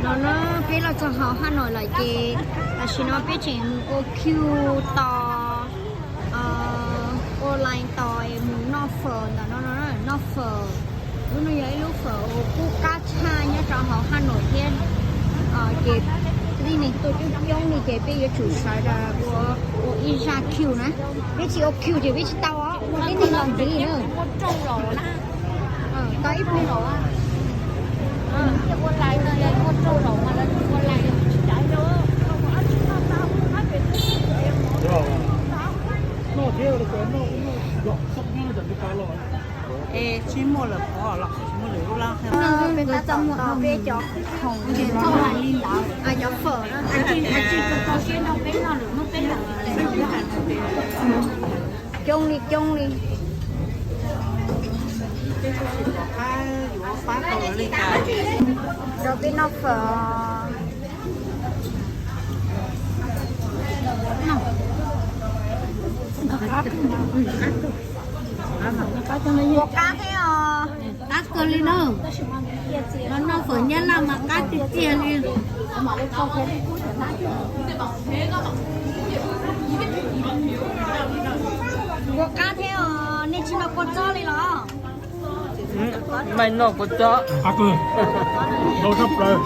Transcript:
No na, peb los txog hauv Haj Noim lawm ces tam sim no peb tseem mus ua kiu tos, ua line tos es mus noj fawm ntawm no, noj fawm. Lub no yog ib lub fawm uas kub qab tshaj nyob rau hauv Haj Noim thiab. Ces tib neeg tuaj coob coob li ces peb yuav tsum sawv daws ua, ua ib zaj kiu na. Peb tsis ua kiu ces peb tsis tau os, muaj tib neeg los ntxiv na. Tau ib pliag. Tsis muaj lawm, peb tab tom tos peb cov khoom, cov fawm na. Coob li coob li. Rau peb noj fawm. Ua qab thiab os. Qab kawg li na. Los noj fawm Nyab Laj mas qab tiag tiag li. Ua qab thiab os, nej tsis noj kua txob li los? Maij noj kua txob. Qab kawg, ntau tshaj plaws.